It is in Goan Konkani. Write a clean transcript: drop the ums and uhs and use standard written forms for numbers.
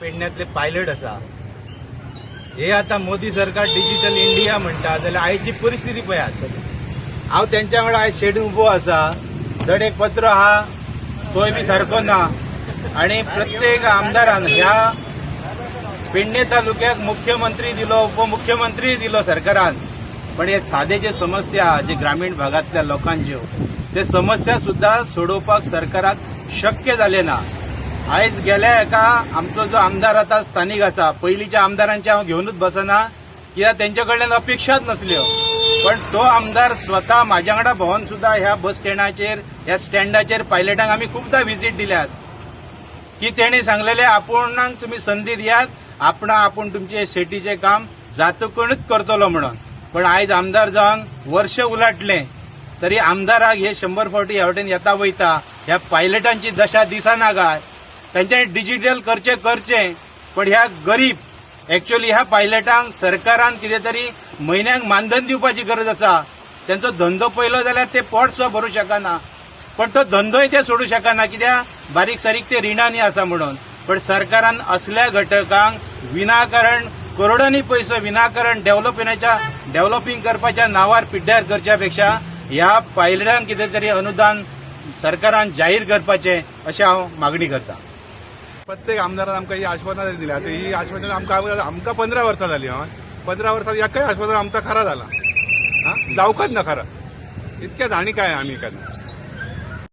पेडण्यातले पायलट आसा. हे आता मोदी सरकार डिजिटल इंडिया म्हणटा जाल्यार आयची परिस्थिती पळयात. हांव तेंच्या वांगडा आयज शेड उबो आसा. धड एक पत्र आहा, तोय बी सारको ना. आणि प्रत्येक आमदारान ह्या पेडणे तालुक्याक मुख्यमंत्री दिलो, उपमुख्यमंत्री दिलो सरकारान, पण हे सादे जे समस्या आहा, जे ग्रामीण भागांतल्या लोकांच्यो, ते समस्या सुद्धा सोडोवपाक सरकाराक शक्य जालें ना. आयज गेल्या एका आमचो जो आमदार आतां स्थानीक आसा, पयलींच्या आमदारांचे हांव घेवनूच बसना, कित्याक तेंच्या कडल्यान अपेक्षाच नसल्यो. पण तो आमदार स्वता म्हाज्या वांगडा भोंवन सुद्धा ह्या बस स्टँडाचेर, ह्या स्टँडाचेर पायलटांक आमी खुबदां विजीट दिल्यात की तेणी सांगलेले, आपूणाक तुमी संदी दियात, आपणा आपूण तुमचे शेटीचें काम जातकूनच करतलो म्हणून. पण आयज आमदार जावन वर्ष उलाटलें तरी आमदाराक हे 100 फावटी ह्या वटेन येता वयता ह्या पायलटांची दशा दिसना काय? तांच्यांनी डिजिटल करचें करचें, पण ह्या गरीब, एक्च्युअली ह्या पायलटांक सरकारान कितें तरी म्हयन्याक मानधन दिवपाची गरज आसा. तेंचो धंदो पळयलो जाल्यार ते पोट सुद्दां भरूं शकना, पण तो धंदोय ते सोडू शकना, कित्याक बारीक सारीक ते रिणांनी आसा म्हणून. पण सरकारान असल्या घटकांक विनाकारण करोडांनी पयसो विनाकारण डेव्हलपिंग करपाच्या नावार पिड्ड्यार करच्या पेक्षा ह्या पायलटांक कितें तरी अनुदान सरकारान जाहीर करपाचें अशें हांव मागणी करता. प्रत्येक आमदारान आमकां ही आश्वासनां दिली. आतां ही आश्वासनां आमकां आमकां 15 वर्सां जाली. हय, 15 वर्सां एकय आश्वासन आमकां खरा जाला? हा, जावकच ना खरा. इतक्याच. आनी काय आमी केन्ना